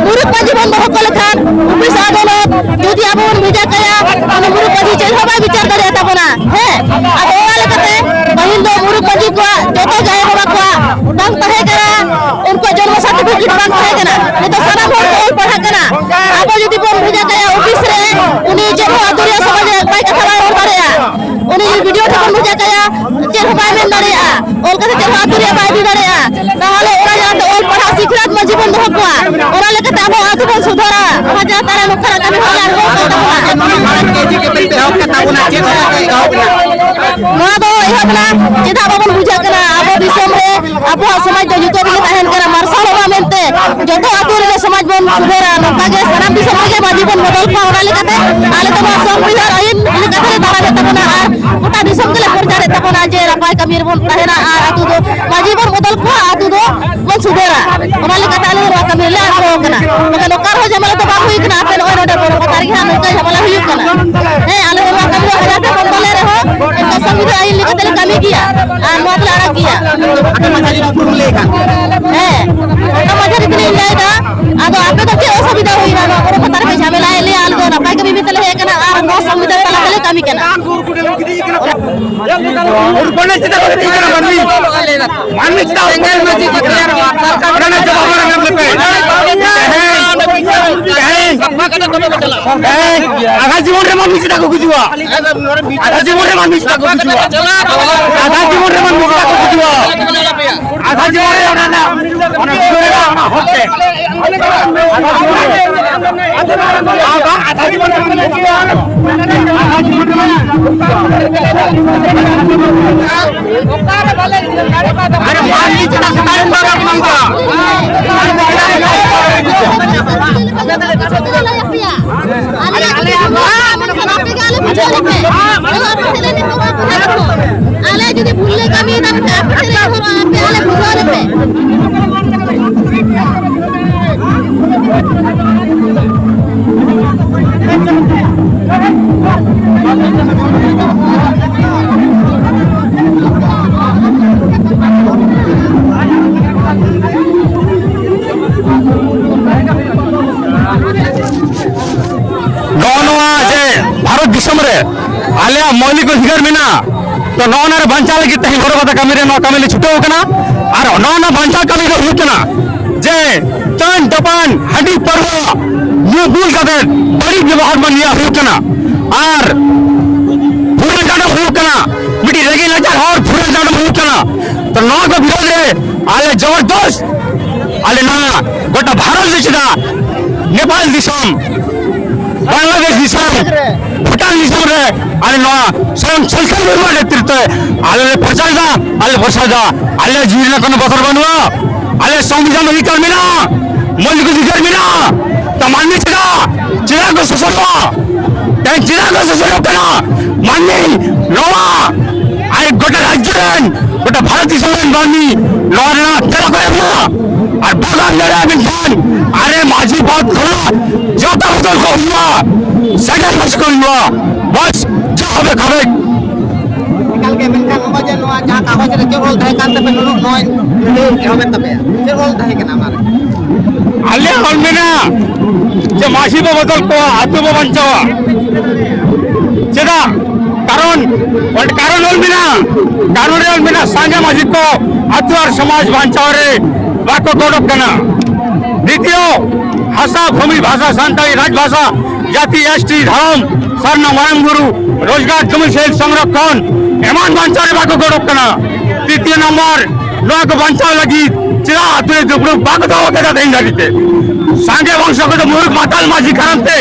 ᱢᱩᱨᱩᱠ ᱢᱟᱹᱡᱷᱤ ᱵᱚᱱ ᱫᱚᱦᱚ ᱠᱚ ᱞᱮᱠᱷᱟᱱ ᱚᱯᱷᱤᱥ ᱟᱫᱟᱞᱚᱛ ᱡᱩᱫᱤ ᱟᱵᱚ ᱵᱚᱱ ᱵᱷᱮᱡᱟ ᱠᱟᱭᱟ, ᱩᱱᱤ ᱢᱩᱨᱩᱠ ᱢᱟᱹᱡᱷᱤ ᱪᱮᱫ ᱦᱚᱸ ᱵᱟᱭ ᱵᱤᱪᱟᱹᱨ ᱫᱟᱲᱮᱭᱟᱜ ᱛᱟᱵᱚᱱᱟ᱾ ᱦᱮᱸ, ᱟᱫᱚ ᱚᱱᱟ ᱞᱮᱠᱟᱛᱮ ᱯᱟᱹᱦᱤᱞ ᱫᱚ ᱢᱩᱨᱩᱠ ᱢᱟᱹᱡᱷᱤ ᱠᱚᱣᱟᱜ, ᱡᱚᱛᱚ ᱜᱮ ᱟᱭᱳ ᱵᱟᱵᱟ ᱠᱚᱣᱟᱜ ᱵᱟᱝ ᱛᱟᱦᱮᱸ ᱠᱟᱱᱟ, ᱩᱱᱠᱩᱣᱟᱜ ᱡᱚᱱᱢᱚ ᱥᱟᱨᱴᱤᱯᱷᱤᱠᱮᱴ ᱵᱟᱝ ᱛᱟᱦᱮᱸ ᱠᱟᱱᱟ᱾ ᱱᱤᱛᱚᱜ ᱥᱟᱱᱟᱢ ᱦᱚᱲ ᱠᱚ ᱚᱞ ᱯᱟᱲᱦᱟᱜ ᱠᱟᱱᱟ᱾ ᱟᱵᱚ ᱱᱚᱣᱟ ᱫᱚ ᱮᱦᱚᱵ ᱮᱱᱟ, ᱪᱮᱫᱟᱜ ᱵᱟᱵᱚᱱ ᱵᱩᱡᱷᱟᱹᱜ ᱠᱟᱱᱟ? ᱟᱵᱚ ᱫᱤᱥᱚᱢ ᱨᱮ ᱟᱵᱚᱣᱟᱜ ᱥᱚᱢᱟᱡᱽ ᱫᱚ ᱧᱩᱛᱟᱹᱛ ᱨᱮᱜᱮ ᱛᱟᱦᱮᱱ ᱠᱟᱱᱟ, ᱢᱟᱨᱥᱟᱞᱚᱜ ᱢᱟ ᱢᱮᱱᱛᱮ ᱡᱚᱛᱚ ᱟᱹᱛᱩ ᱨᱮᱜᱮ ᱥᱚᱢᱟᱡᱽ ᱵᱚᱱ ᱥᱩᱫᱷᱟᱹᱨᱟ᱾ ᱱᱚᱝᱠᱟ ᱜᱮ ᱥᱟᱱᱟᱢ ᱫᱤᱥᱚᱢ ᱨᱮᱜᱮ ᱢᱟᱹᱡᱷᱤ ᱵᱚᱱ ᱵᱚᱫᱚᱞ ᱠᱚᱣᱟ᱾ ᱚᱱᱟ ᱞᱮᱠᱟᱛᱮ ᱟᱞᱮ ᱫᱚ ᱱᱚᱣᱟ ᱥᱚᱝᱵᱤᱫᱷᱟᱱ ᱟᱹᱭᱤᱱ ᱞᱮᱠᱟᱛᱮ ᱞᱮ ᱛᱟᱲᱟᱢᱮᱫ ᱛᱟᱵᱚᱱᱟ ᱟᱨ ᱜᱚᱴᱟ ᱫᱤᱥᱚᱢ ᱜᱮᱞᱮ ᱯᱨᱚᱪᱟᱨᱮᱫ ᱛᱟᱵᱚᱱᱟ ᱡᱮ ᱱᱟᱯᱟᱭ ᱠᱟᱹᱢᱤ ᱨᱮᱵᱚᱱ ᱛᱟᱦᱮᱱᱟ ᱟᱨ ᱟᱹᱛᱩ ᱫᱚ ᱢᱟᱹᱡᱷᱤ ᱵᱚᱱ ᱵᱚᱫᱚᱞ ᱠᱚᱣᱟ, ᱟᱹᱛᱩ ᱫᱚ ᱵᱚᱱ ᱥᱩᱫᱷᱟᱹᱨᱟ᱾ ᱚᱱᱟ ᱞᱮᱠᱟᱛᱮ ᱟᱞᱮ ᱫᱚ ᱱᱚᱣᱟ ᱠᱟᱹᱢᱤ ᱨᱮᱞᱮ ᱟᱬᱜᱚ ᱟᱠᱟᱱᱟ᱾ ᱵᱟᱠᱷᱟᱱ ᱚᱠᱟ ᱨᱮᱦᱚᱸ ᱡᱷᱟᱢᱮᱞᱟ ᱫᱚ ᱵᱟᱝ ᱦᱩᱭ ᱠᱟᱱᱟ᱾ ᱟᱯᱮ ᱱᱚᱜᱼᱚᱭ ᱱᱚᱰᱮ ᱵᱚᱲᱚ ᱯᱟᱛᱟ ᱨᱮᱜᱮ ᱦᱟᱸᱜ ᱱᱚᱝᱠᱟ ᱡᱷᱟᱢᱮᱞᱟ ᱦᱩᱭᱩᱜ ᱠᱟᱱᱟ᱾ ᱦᱮᱸ, ᱟᱞᱮ ᱫᱚ ᱱᱚᱣᱟ ᱠᱟᱹᱢᱤ ᱫᱚ ᱦᱟᱡᱟᱨ ᱴᱷᱮᱱ ᱵᱚᱱᱫᱚ ᱞᱮ ᱨᱮᱦᱚᱸ ᱮᱱᱠᱷᱟᱱ ᱥᱚᱝᱵᱤᱫᱷᱟᱱ ᱟᱹᱭᱤᱱ ᱞᱮᱠᱟᱛᱮ ᱞᱮ ᱠᱟᱹᱢᱤ ᱜᱮᱭᱟ ᱟᱨ ᱱᱚᱣᱟ ᱫᱚᱞᱮ ᱟᱲᱟᱜ ᱜᱮᱭᱟ᱾ ᱟᱯᱮ ᱢᱟᱹᱡᱷᱤ ᱫᱚ ᱩᱯᱨᱩᱢ ᱞᱟᱹᱭ ᱠᱷᱟᱱ? ᱦᱮᱸ, ᱚᱱᱟ ᱢᱟᱹᱡᱷᱤ ᱫᱚᱞᱤᱧ ᱞᱟᱹᱭ ᱮᱫᱟ, ᱟᱫᱚ ᱟᱯᱮ ᱫᱚ ᱪᱮᱫ ᱚᱥᱩᱵᱤᱫᱷᱟ ᱦᱩᱭᱱᱟ? ᱱᱚᱣᱟ ᱵᱚᱲᱚ ᱯᱟᱛᱟ ᱨᱮᱯᱮ ᱡᱷᱟᱢᱮᱞᱟᱭᱮᱫ ᱞᱮᱭᱟ, ᱟᱞᱮ ᱫᱚ ᱱᱟᱯᱟᱭ ᱠᱟᱹᱢᱤ ᱢᱮᱱᱛᱮ ᱞᱮ ᱦᱮᱡ ᱟᱠᱟᱱᱟ ᱟᱨ ᱱᱚᱣᱟ ᱥᱚᱝᱵᱤᱫᱷᱟᱱ ᱛᱟᱞᱟ ᱛᱮᱞᱮ ᱠᱟᱹᱢᱤ ᱠᱟᱱᱟ᱾ ᱩᱱᱠᱩ ᱪᱮᱫᱟᱜ ᱠᱚ ᱜᱤᱛᱤᱡ ᱠᱟᱱᱟ ᱢᱟᱹᱱᱢᱤ? ᱢᱟᱹᱱᱢᱤ ᱪᱮᱫᱟᱜ ᱠᱚ ᱜᱤᱛᱤᱡ ᱠᱟᱱᱟ? ᱚᱱᱟ ᱨᱮᱱᱟᱜ ᱡᱚᱵᱟᱵ ᱮᱢ ᱞᱮᱯᱮ᱾ ᱛᱮᱦᱮᱧ, ᱛᱮᱦᱮᱧ ᱟᱜᱟᱢ ᱡᱤᱵᱚᱱ ᱨᱮ ᱢᱟᱹᱱᱢᱤ ᱪᱮᱫᱟᱜ ᱠᱚ ᱜᱩᱡᱩᱜᱼᱟ? ᱟᱜᱟᱢ ᱡᱤᱵᱚᱱ ᱨᱮ ᱢᱟᱹᱱᱢᱤ ᱪᱮᱫᱟᱜ ᱠᱚ ᱜᱩᱡᱩᱜᱼᱟ? ᱟᱜᱟᱢ ᱡᱤᱵᱚᱱ ᱨᱮ ᱢᱟᱹᱱᱢᱤ ᱪᱮᱫᱟᱜ ᱠᱚ ᱜᱩᱡᱩᱜᱼᱟ? ᱟᱜᱟᱢ ᱡᱤᱵᱚᱱ ᱨᱮ ᱚᱱᱟ ᱨᱮᱱᱟᱜ, ᱚᱱᱟ ᱵᱤᱥᱚᱭ ᱨᱮᱱᱟᱜ ᱚᱱᱟ ᱦᱚᱠ ᱛᱮ᱾ ᱟᱜᱟᱢ ᱡᱤᱵᱚᱱ ᱨᱮ, ᱟᱜᱟᱢ ᱡᱤᱵᱚᱱ ᱨᱮ ᱢᱟᱹᱱᱢᱤ ᱪᱮᱫᱟᱜ ᱠᱚ ᱜᱩᱡᱩᱜᱼᱟ? ᱟᱨᱮ ᱢᱟᱹᱱᱢᱤ ᱪᱮᱫᱟᱜ ᱠᱚ ᱛᱟᱭᱚᱢ ᱫᱟᱨᱟᱢ ᱠᱟᱱᱟ? ᱟᱞᱮ ᱡᱩᱫᱤ ᱵᱷᱩᱞ ᱞᱮ ᱠᱟᱹᱢᱤᱭᱮᱫᱟ, ᱢᱮᱱᱠᱷᱟᱱ ᱟᱯᱮ ᱴᱷᱮᱱ ᱞᱮ ᱱᱮᱦᱚᱨᱚᱜᱼᱟ, ᱟᱯᱮ ᱟᱞᱮ ᱵᱩᱡᱷᱟᱹᱣ ᱞᱮᱯᱮ᱾ ᱱᱚᱜᱼᱚ ᱱᱚᱣᱟ ᱡᱮ ᱵᱷᱟᱨᱚᱛ ᱫᱤᱥᱚᱢ ᱨᱮ ᱟᱞᱮᱭᱟᱜ ᱢᱳᱣᱞᱤᱠ ᱚᱫᱷᱤᱠᱟᱨ ᱢᱮᱱᱟᱜᱼᱟ, ᱛᱚ ᱱᱚᱜᱼᱚ ᱱᱚᱣᱟ ᱨᱮ ᱵᱟᱧᱪᱟᱣ ᱞᱟᱹᱜᱤᱫ ᱛᱮᱦᱮᱧ ᱵᱚᱲᱚ ᱯᱟᱛᱟ ᱠᱟᱹᱢᱤ ᱨᱮ ᱱᱚᱣᱟ ᱠᱟᱹᱢᱤ ᱞᱮ ᱪᱷᱩᱴᱟᱹᱣ ᱟᱠᱟᱱᱟ᱾ ᱟᱨ ᱱᱚᱜᱼᱚ ᱱᱚᱣᱟ ᱵᱟᱧᱪᱟᱣ ᱠᱟᱹᱢᱤ ᱫᱚ ᱦᱩᱭᱩᱜ ᱠᱟᱱᱟ ᱡᱮ ᱛᱟᱹᱱ ᱛᱟᱯᱟᱱ ᱦᱟᱺᱰᱤ ᱯᱟᱹᱨᱣᱟᱹ ᱧᱩ ᱵᱩᱞ ᱠᱟᱛᱮ ᱵᱟᱹᱲᱤᱡ ᱵᱮᱵᱚᱦᱟᱨ ᱢᱟᱹᱱᱢᱤᱭᱟᱜ ᱦᱩᱭᱩᱜ ᱠᱟᱱᱟ᱾ ᱟᱨ ᱯᱷᱩᱨᱟᱹᱱ ᱰᱟᱸᱰᱚᱢ ᱦᱩᱭᱩᱜ ᱠᱟᱱᱟ ᱢᱤᱫᱴᱤᱡ ᱨᱮᱸᱜᱮᱡ ᱱᱟᱪᱟᱨ ᱦᱚᱲ ᱯᱷᱩᱨᱟᱹᱱ ᱰᱟᱸᱰᱚᱢ ᱦᱩᱭᱩᱜ ᱠᱟᱱᱟ᱾ ᱛᱚ ᱱᱚᱣᱟ ᱠᱚ ᱵᱤᱨᱳᱫᱷ ᱨᱮ ᱟᱞᱮ ᱡᱚᱵᱚᱨᱫᱚᱥᱛ ᱟᱞᱮ ᱱᱚᱣᱟ ᱜᱚᱴᱟ ᱵᱷᱟᱨᱚᱛ ᱨᱮ ᱪᱮᱫᱟᱜ ᱱᱮᱯᱟᱞ ᱫᱤᱥᱚᱢ ᱵᱷᱩᱴᱟᱱ ᱫᱤᱥᱚᱢ ᱨᱮ ᱟᱞᱮ ᱱᱚᱣᱟ ᱥᱚᱨᱮᱱ ᱥᱚᱝᱥᱚᱫ ᱢᱮᱢᱵᱟᱨ ᱱᱮᱛᱨᱤᱛᱵ ᱛᱮ ᱟᱞᱮ ᱞᱮ ᱯᱨᱚᱪᱟᱨ ᱮᱫᱟ, ᱟᱞᱮ ᱞᱮ ᱯᱨᱚᱪᱟᱨ ᱮᱫᱟ᱾ ᱟᱞᱮ ᱡᱤᱣᱤ ᱨᱮᱱᱟᱜ ᱠᱳᱱᱳ ᱵᱚᱛᱚᱨ ᱵᱟᱹᱱᱩᱜᱼᱟ, ᱟᱞᱮ ᱥᱚᱝᱵᱤᱫᱷᱟᱱ ᱚᱫᱷᱤᱠᱟᱨ ᱢᱮᱱᱟᱜᱼᱟ, ᱢᱚᱱ ᱠᱚ ᱚᱫᱷᱤᱠᱟᱨ ᱢᱮᱱᱟᱜᱼᱟ᱾ ᱛᱟ ᱢᱟᱹᱱᱢᱤ ᱪᱮᱫᱟᱜ, ᱪᱮᱫᱟᱜ ᱠᱚ ᱥᱳᱥᱳᱱᱚᱜᱼᱟ? ᱛᱮᱦᱮᱧ ᱪᱮᱫᱟᱜ ᱠᱚ ᱥᱳᱥᱳᱱᱚᱜ ᱠᱟᱱᱟ ᱢᱟᱹᱱᱢᱤ? ᱱᱚᱣᱟ ᱟᱨ ᱜᱚᱴᱟ ᱨᱟᱡᱽᱡᱚ ᱨᱮᱱ, ᱜᱚᱴᱟ ᱵᱷᱟᱨᱚᱛ ᱫᱤᱥᱚᱢ ᱨᱮᱱ ᱢᱟᱹᱱᱢᱤ ᱱᱚᱣᱟ ᱨᱮᱱᱟᱜ ᱛᱮᱞᱟ ᱠᱚ ᱮᱢᱟ᱾ ᱟᱨ ᱵᱟᱝ ᱮᱢ ᱫᱟᱲᱮᱭᱟᱜᱼᱟ, ᱢᱮᱱᱠᱷᱟᱱ ᱟᱨᱮ ᱢᱟᱹᱡᱷᱤ ᱯᱚᱫᱽ ᱠᱷᱚᱱᱟᱜ ᱡᱚᱛᱚ ᱵᱚᱫᱚᱞ ᱠᱚ ᱦᱩᱭᱩᱜᱼᱟ, ᱥᱮᱴᱮᱨ ᱦᱚᱪᱚ ᱠᱚ ᱦᱩᱭᱩᱜᱼᱟ᱾ ᱵᱟᱥ, ᱡᱟ ᱦᱚᱵᱮ ᱠᱷᱟᱵᱮ᱾ ᱮᱠᱟᱞ ᱜᱮ, ᱢᱮᱱᱠᱷᱟᱱ ᱱᱚᱜᱼᱚᱭ ᱡᱮ ᱱᱚᱣᱟ ᱡᱟᱦᱟᱸ ᱠᱟᱜᱚᱡᱽ ᱨᱮ ᱪᱮᱫ ᱚᱞ ᱛᱟᱦᱮᱸ ᱠᱟᱱ ᱛᱟᱯᱮ, ᱱᱩᱱᱟᱹᱜ ᱱᱚᱜᱼᱚᱭ ᱞᱟᱹᱲᱦᱟᱹᱭ ᱮᱦᱚᱵᱮᱱ ᱛᱟᱯᱮᱭᱟ, ᱪᱮᱫ ᱚᱞ ᱛᱟᱦᱮᱸ ᱠᱟᱱᱟ ᱚᱱᱟᱨᱮ? ᱟᱞᱮ ᱚᱞ ᱢᱮᱱᱟᱜᱼᱟ ᱡᱮ ᱢᱟᱹᱡᱷᱤ ᱵᱚ ᱵᱚᱫᱚᱞ ᱠᱚᱣᱟ, ᱟᱹᱛᱩ ᱵᱚ ᱵᱟᱧᱪᱟᱣᱟ᱾ ᱪᱮᱫᱟᱜ? ᱠᱟᱨᱚᱱ, ᱚᱸᱰᱮ ᱠᱟᱨᱚᱱ ᱚᱞ ᱢᱮᱱᱟᱜᱼᱟ, ᱠᱟᱨᱚᱱ ᱨᱮ ᱚᱞ ᱢᱮᱱᱟᱜᱼᱟ, ᱥᱟᱸᱜᱮ ᱢᱟᱹᱡᱷᱤ ᱠᱚ ᱟᱹᱛᱩ ᱟᱨ ᱥᱚᱢᱟᱡᱽ ᱵᱟᱧᱪᱟᱣ ᱨᱮ ᱵᱟᱠᱚ ᱜᱚᱲᱚᱜ ᱠᱟᱱᱟ᱾ ᱫᱤᱛᱤᱭᱚ, ᱵᱷᱟᱥᱟ, ᱵᱷᱩᱢᱤ, ᱵᱷᱟᱥᱟ, ᱥᱟᱱᱛᱟᱲᱤ ᱨᱟᱡᱽ ᱵᱷᱟᱥᱟ, ᱡᱟᱹᱛᱤ, ᱮᱥ ᱴᱤ, ᱫᱷᱚᱨᱚᱢ, ᱥᱟᱨᱱᱟ, ᱢᱟᱨᱟᱝ ᱵᱩᱨᱩ, ᱨᱳᱡᱽᱜᱟᱨ, ᱡᱚᱢᱤ ᱥᱮᱞ ᱥᱚᱝᱨᱚᱠᱷᱚᱱ, ᱮᱢᱟᱱ ᱵᱟᱧᱪᱟᱣ ᱨᱮ ᱵᱟᱠᱚ ᱜᱚᱲᱚᱜ ᱠᱟᱱᱟ᱾ ᱛᱨᱤᱛᱤᱭᱚ ᱱᱚᱢᱵᱚᱨ, ᱱᱚᱣᱟ ᱠᱚ ᱵᱟᱧᱪᱟᱣ ᱞᱟᱹᱜᱤᱫ ᱪᱮᱫᱟᱜ ᱟᱹᱛᱩ ᱨᱮ ᱫᱩᱯᱲᱩᱵ ᱵᱟᱠᱚ ᱫᱚᱦᱚ ᱠᱟᱫᱟ ᱛᱮᱦᱮᱧ ᱫᱷᱟᱹᱵᱤᱡ ᱛᱮ? ᱥᱟᱸᱜᱮ ᱵᱚᱝᱥᱚ ᱠᱚᱫᱚ ᱢᱩᱨᱩᱠ ᱢᱟᱛᱟᱞ ᱢᱟᱹᱡᱷᱤ ᱠᱟᱨᱚᱱ ᱛᱮ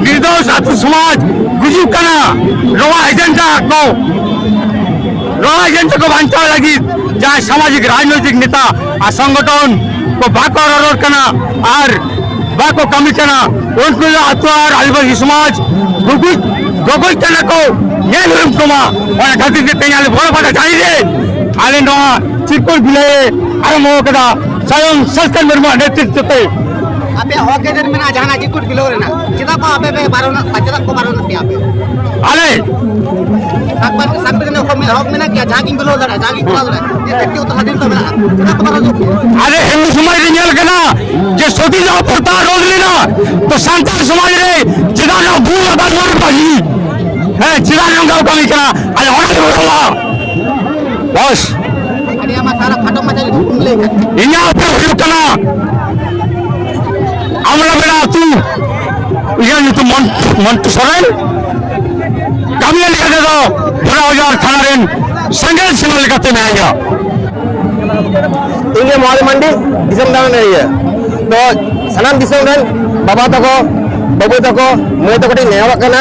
ᱱᱤᱨᱫᱳᱥ ᱟᱹᱛᱩ ᱥᱚᱢᱟᱡᱽ ᱜᱩᱡᱩᱜ ᱠᱟᱱᱟ᱾ ᱱᱚᱣᱟ ᱮᱡᱮᱱᱰᱟ ᱠᱚ, ᱱᱚᱣᱟ ᱮᱡᱮᱱᱰᱟ ᱠᱚ ᱵᱟᱧᱪᱟᱣ ᱞᱟᱹᱜᱤᱫ ᱡᱟᱦᱟᱸᱭ ᱥᱟᱢᱟᱡᱤᱠ ᱨᱟᱡᱽᱱᱳᱭᱛᱤᱠ ᱱᱮᱛᱟ ᱟᱨ ᱥᱚᱝᱜᱚᱴᱷᱚᱱ ᱠᱚ ᱵᱟᱠᱚ ᱨᱚᱨᱚᱲ ᱠᱟᱱᱟ ᱟᱨ ᱵᱟᱠᱚ ᱠᱟᱹᱢᱤ ᱠᱟᱱᱟ, ᱩᱱᱠᱩ ᱫᱚ ᱟᱹᱛᱩ ᱟᱨ ᱟᱹᱫᱤᱵᱟᱹᱥᱤ ᱥᱚᱢᱟᱡᱽ ᱜᱩᱜᱩᱡ, ᱜᱩᱜᱩᱡ ᱠᱟᱱᱟ ᱠᱚ, ᱧᱮᱞ ᱦᱩᱭᱩᱜ ᱛᱟᱢᱟ᱾ ᱚᱱᱟ ᱠᱷᱟᱹᱛᱤᱨ ᱛᱮ ᱛᱮᱦᱮᱧ ᱟᱞᱮ ᱵᱚᱲᱚ ᱯᱟᱛᱟ ᱴᱟᱺᱰᱤ ᱨᱮ ᱟᱞᱮ ᱱᱚᱣᱟ ᱪᱤᱨᱯᱩᱨ ᱵᱤᱞᱟᱹᱭ ᱮ ᱟᱨᱟᱢᱵᱷᱚ ᱟᱠᱟᱫᱟ ᱥᱚᱭᱚᱝ ᱥᱟᱞᱠᱷᱟᱱ ᱢᱩᱨᱢᱩ ᱱᱮᱛᱨᱤᱛᱵ ᱛᱮ᱾ ᱟᱯᱮᱭᱟᱜ ᱦᱚᱠ ᱟᱹᱭᱫᱟᱹᱨ ᱢᱮᱱᱟᱜᱼᱟ ᱡᱟᱦᱟᱱᱟᱜ ᱪᱤᱨᱯᱩᱨ ᱵᱤᱞᱟᱹᱣ ᱨᱮᱱᱟᱜ, ᱪᱮᱫᱟᱜ ᱠᱚ ᱟᱯᱮ ᱯᱮ ᱵᱟᱨᱚᱱ, ᱪᱮᱫᱟᱜ ᱠᱚ ᱵᱟᱨᱚᱱ ᱯᱮᱭᱟ ᱟᱯᱮ? ᱟᱞᱮ ᱥᱟᱵ ᱠᱟᱜ ᱢᱮ, ᱥᱟᱵ ᱠᱟᱜ ᱢᱮ, ᱦᱚᱠ ᱢᱮᱱᱟᱜ ᱜᱮᱭᱟ, ᱡᱟᱦᱟᱸ ᱜᱤᱧ ᱵᱤᱞᱟᱹᱣ ᱫᱟᱲᱮᱭᱟᱜᱼᱟ, ᱡᱟᱦᱟᱸ ᱜᱤᱧ ᱠᱚᱨᱟᱣ ᱫᱟᱲᱮᱭᱟᱜᱼᱟ, ᱡᱮ ᱵᱮᱠᱛᱤᱜᱚᱛᱚ ᱥᱟᱫᱷᱤᱱ ᱫᱚ ᱢᱮᱱᱟᱜᱼᱟ, ᱪᱮᱫᱟᱜ ᱠᱚ ᱵᱟᱨᱚᱱ ᱯᱮᱭᱟ? ᱟᱞᱮ ᱦᱤᱱᱫᱩ ᱥᱚᱢᱟᱡᱽ ᱨᱮ ᱧᱮᱞ ᱠᱟᱱᱟ ᱡᱮ ᱥᱚᱛᱤ ᱫᱟᱦ ᱯᱨᱚᱛᱷᱟ ᱨᱳᱫ ᱞᱮᱱᱟ, ᱛᱚ ᱥᱟᱱᱛᱟᱲ ᱥᱚᱢᱟᱡᱽ ᱨᱮ ᱪᱮᱫᱟᱜ ᱱᱚᱣᱟ ᱵᱷᱩᱞ ᱟᱵᱟᱨ ᱢᱚᱨ ᱵᱟᱹᱜᱤ? ᱦᱮᱸ, ᱪᱮᱫᱟᱜ ᱱᱚᱝᱠᱟ ᱠᱚ ᱠᱟᱹᱢᱤ ᱠᱟᱱᱟ? ᱟᱞᱮ ᱚᱱᱟ ᱜᱮ ᱵᱚᱫᱚᱞᱟ᱾ ᱵᱚᱥ᱾ ᱟᱹᱰᱤ ᱟᱭᱢᱟ ᱥᱟᱨᱦᱟᱣ, ᱠᱷᱟᱴᱚ ᱢᱟᱪᱷᱟ ᱨᱮ ᱠᱩᱠᱞᱤ ᱞᱟᱹᱭ ᱠᱷᱟᱱ᱾ ᱤᱧᱟᱹᱜ ᱩᱯᱨᱩᱢ ᱦᱩᱭᱩᱜ ᱠᱟᱱᱟ, ᱟᱢᱲᱟ ᱵᱮᱲᱟ ᱟᱹᱛᱩ, ᱤᱧᱟᱹᱜ ᱧᱩᱛᱩᱢ ᱢᱚᱱ-, ᱢᱚᱱᱴᱩ ᱥᱚᱨᱮᱱ᱾ ᱠᱟᱹᱢᱤᱭᱟᱹ ᱞᱮᱠᱟ ᱛᱮᱫᱚ ᱵᱷᱚᱨᱟ ᱵᱟᱡᱟᱨ ᱛᱷᱟᱱᱟ ᱨᱮᱱ ᱥᱮᱸᱜᱮᱞ ᱥᱮᱸᱜᱮᱞ ᱞᱮᱠᱟᱛᱮ ᱢᱮᱱᱟᱧᱟ᱾ ᱤᱧ ᱜᱮ ᱢᱚᱦᱟᱫᱮᱵ ᱢᱟᱱᱰᱤ, ᱫᱤᱥᱚᱢ ᱫᱟᱬᱟᱱ ᱤᱭᱟᱹ᱾ ᱛᱚ ᱥᱟᱱᱟᱢ ᱫᱤᱥᱚᱢ ᱨᱮᱱ ᱵᱟᱵᱟ ᱛᱟᱠᱚ, ᱵᱟᱹᱵᱩ ᱛᱟᱠᱚ, ᱢᱟᱹᱭ ᱛᱟᱠᱚ ᱴᱷᱮᱱ ᱱᱮᱦᱚᱨᱚᱜ ᱠᱟᱱᱟ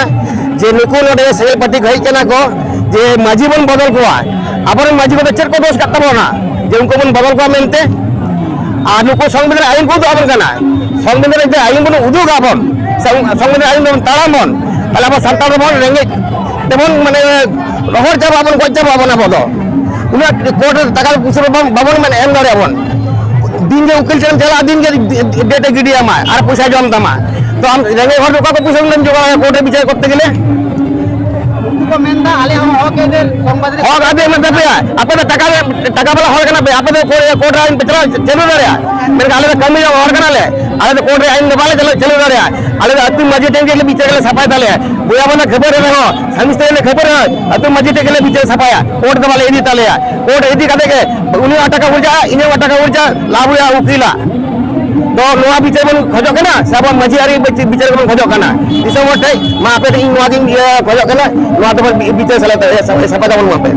ᱡᱮ ᱱᱩᱠᱩ ᱱᱚᱰᱮ ᱥᱮᱸᱜᱮᱞ ᱯᱟᱹᱴᱤ ᱠᱚ ᱦᱮᱡ ᱠᱟᱱᱟ ᱠᱚ, ᱡᱮ ᱢᱟᱹᱡᱷᱤ ᱵᱚᱱ ᱵᱚᱫᱚᱞ ᱠᱚᱣᱟ᱾ ᱟᱵᱚᱨᱮᱱ ᱢᱟᱹᱡᱷᱤ ᱠᱚᱫᱚ ᱪᱮᱫ ᱠᱚ ᱫᱳᱥ ᱠᱟᱜ ᱛᱟᱵᱚᱱᱟ ᱡᱮ ᱩᱱᱠᱩ ᱵᱚᱱ ᱵᱚᱫᱚᱞ ᱠᱚᱣᱟ ᱢᱮᱱᱛᱮ? ᱟᱨ ᱱᱩᱠᱩ ᱥᱚᱝᱵᱤᱫᱷᱟᱱ ᱟᱹᱭᱤᱱ ᱠᱚ ᱩᱫᱩᱜ ᱟᱵᱚᱱ ᱠᱟᱱᱟ, ᱥᱚᱝᱵᱤᱫᱷᱟᱱ ᱨᱮ ᱟᱹᱭᱤᱱ ᱵᱚᱱ ᱩᱫᱩᱜᱟ ᱟᱵᱚᱱ, ᱥᱚᱝ-, ᱥᱚᱝᱵᱤᱫᱷᱟᱱ ᱟᱹᱭᱤᱱ ᱵᱚᱱ ᱛᱟᱲᱟᱢ ᱵᱚᱱ, ᱛᱟᱦᱞᱮ ᱟᱵᱚ ᱥᱟᱱᱛᱟᱲ ᱫᱚᱵᱚᱱ ᱨᱮᱸᱜᱮᱡ ᱛᱮᱵᱚᱱ, ᱢᱟᱱᱮ, ᱨᱚᱦᱚᱲ ᱪᱟᱵᱟᱜ ᱟᱵᱚᱱ, ᱜᱚᱡ ᱪᱟᱵᱟᱜ ᱟᱵᱚᱱ ᱟᱵᱚ ᱫᱚ᱾ ᱩᱱᱟᱹᱜ ᱠᱳᱨᱴ ᱨᱮ ᱴᱟᱠᱟ ᱯᱩᱭᱥᱟᱹ ᱵᱟᱵᱚᱱ, ᱵᱟᱵᱚᱱ, ᱢᱟᱱᱮ, ᱮᱢ ᱫᱟᱲᱮᱭᱟᱜᱼᱟ ᱵᱚᱱ᱾ ᱫᱤᱱ ᱜᱮ ᱩᱠᱤᱞ ᱴᱷᱮᱱ ᱪᱟᱞᱟᱜᱼᱟ, ᱫᱤᱱ ᱜᱮ ᱰᱮᱴ ᱮ ᱜᱤᱰᱤᱭᱟᱢᱟ ᱟᱨ ᱯᱚᱭᱥᱟ ᱡᱚᱢ ᱛᱟᱢᱟ᱾ ᱛᱚ ᱟᱢ ᱨᱮᱸᱜᱮᱡ ᱦᱚᱲ ᱫᱚ ᱚᱠᱟ ᱠᱷᱚᱱ ᱯᱚᱭᱥᱟ ᱫᱚᱢ ᱡᱚᱜᱟᱲᱟ ᱠᱳᱨᱴ ᱨᱮ ᱵᱤᱪᱟᱹᱨ ᱠᱚᱨᱛᱮ ᱜᱮᱞᱮ? ᱩᱱᱠᱩ ᱠᱚ ᱢᱮᱱᱫᱟ, ᱟᱞᱮ ᱦᱚᱸ ᱦᱚᱠ ᱟᱹᱭᱫᱟᱹᱨ ᱥᱚᱝᱵᱟᱫ ᱨᱮ ᱦᱚᱠ ᱟᱹᱭᱫᱟᱹᱨ ᱢᱮᱱᱟᱜ ᱛᱟᱯᱮᱭᱟ, ᱟᱯᱮ ᱫᱚ ᱴᱟᱠᱟ, ᱴᱟᱠᱟ ᱵᱟᱞᱟ ᱦᱚᱲ ᱠᱟᱱᱟ ᱯᱮ, ᱟᱯᱮ ᱫᱚ ᱠᱳᱨᱴ, ᱠᱳᱨᱴ ᱨᱮ ᱟᱹᱭᱤᱱ ᱯᱮ ᱪᱟᱞᱟᱣ, ᱪᱟᱹᱞᱩ ᱫᱟᱲᱮᱭᱟᱜᱼᱟ, ᱢᱮᱱᱠᱷᱟᱱ ᱟᱞᱮ ᱫᱚ ᱠᱟᱹᱢᱤ ᱡᱚᱝ ᱦᱚᱲ ᱠᱟᱱᱟᱞᱮ, ᱟᱞᱮ ᱫᱚ ᱠᱳᱨᱴ ᱨᱮ ᱟᱹᱭᱤᱱ ᱫᱚ ᱵᱟᱞᱮ ᱪᱟᱹᱞᱩ, ᱪᱟᱹᱞᱩ ᱫᱟᱲᱮᱭᱟᱜᱼᱟ᱾ ᱟᱞᱮ ᱫᱚ ᱟᱹᱛᱩ ᱢᱟᱹᱡᱷᱤ ᱴᱷᱮᱱ ᱜᱮ ᱵᱤᱪᱟᱹᱨ ᱞᱮ ᱥᱟᱯᱷᱟᱭ ᱛᱟᱞᱮᱭᱟ, ᱵᱚᱭᱦᱟ ᱵᱚᱱ ᱠᱷᱟᱹᱯᱟᱹᱨᱤ ᱨᱮᱦᱚᱸ, ᱥᱟᱢᱤᱥᱛᱨᱤ ᱞᱮ ᱠᱷᱟᱹᱯᱟᱹᱨᱤ ᱨᱮᱦᱚᱸ, ᱟᱹᱛᱩ ᱢᱟᱹᱡᱷᱤ ᱴᱷᱮᱱ ᱜᱮᱞᱮ ᱵᱤᱪᱟᱹᱨ ᱥᱟᱯᱷᱟᱭᱟ, ᱠᱳᱨᱴ ᱫᱚ ᱵᱟᱞᱮ ᱤᱫᱤ ᱛᱟᱞᱮᱭᱟ᱾ ᱠᱳᱨᱴ ᱤᱫᱤ ᱠᱟᱛᱮ ᱜᱮ ᱩᱱᱤᱭᱟᱜ ᱴᱟᱠᱟ ᱩᱨᱡᱟᱜᱼᱟ, ᱤᱧᱟᱹᱜ ᱴᱟᱠᱟ ᱩᱨᱡᱟᱜᱼᱟ, ᱞᱟᱵᱷ ᱦᱩᱭᱩᱜᱼᱟ ᱩᱠᱤᱞᱟᱜ᱾ ᱛᱚ ᱱᱚᱣᱟ ᱵᱤᱪᱟᱹᱨ ᱵᱚᱱ ᱠᱷᱚᱡᱚᱜ ᱠᱟᱱᱟ ᱥᱮ ᱟᱵᱚᱣᱟᱜ ᱢᱟᱹᱡᱷᱤ ᱟᱹᱨᱤ ᱵᱤᱪᱟᱹᱨ ᱵᱚᱱ ᱠᱷᱚᱡᱚᱜ ᱠᱟᱱᱟ? ᱫᱤᱥᱚᱢ ᱦᱚᱲ ᱴᱷᱮᱱ ᱢᱟ ᱟᱯᱮ ᱴᱷᱮᱱ ᱤᱧ ᱱᱚᱣᱟ ᱜᱤᱧ, ᱤᱭᱟᱹ, ᱠᱷᱚᱡᱚᱜ ᱠᱟᱱᱟ, ᱱᱚᱣᱟ ᱛᱮᱵᱚᱱ ᱵᱤ-, ᱵᱤᱪᱟᱹᱨ ᱥᱟᱞᱟ ᱛᱮ, ᱥᱟ-, ᱥᱟᱯᱷᱟ ᱛᱟᱵᱚᱱ ᱢᱟᱯᱮ᱾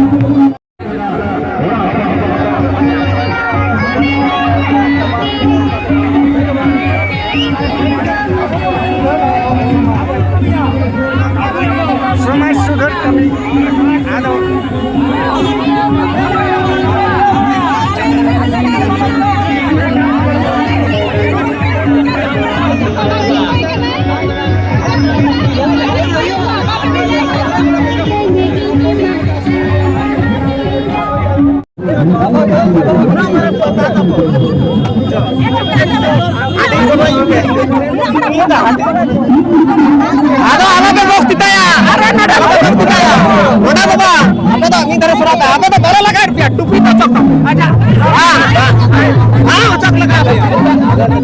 ᱥᱚᱢᱟᱡᱽ ᱥᱩᱫᱷᱟᱹᱨ ᱠᱟᱹᱢᱤ᱾ ᱟᱫᱚ ᱟᱫᱚ ᱟᱞᱚᱯᱮ ᱵᱚᱠᱛᱤᱛᱟᱭᱟ, ᱟᱞᱚᱯᱮ ᱵᱚᱠᱛᱤᱛᱟᱭᱟ, ᱱᱚᱰᱮ ᱫᱚ ᱵᱟᱝ, ᱟᱯᱮ ᱫᱚ ᱢᱤᱫ ᱫᱷᱟᱨᱮ ᱥᱚᱨᱟ ᱯᱮ, ᱟᱯᱮ ᱫᱚ ᱵᱟᱞᱮ ᱞᱟᱜᱟᱣᱮᱫ ᱯᱮᱭᱟ, ᱴᱩᱯᱤ ᱫᱚ ᱚᱪᱚᱜ ᱛᱟᱯᱮ᱾ ᱦᱮᱸ, ᱦᱮᱸ, ᱦᱮᱸ, ᱚᱪᱚᱜ ᱞᱟᱜᱟᱣ ᱯᱮᱭᱟ᱾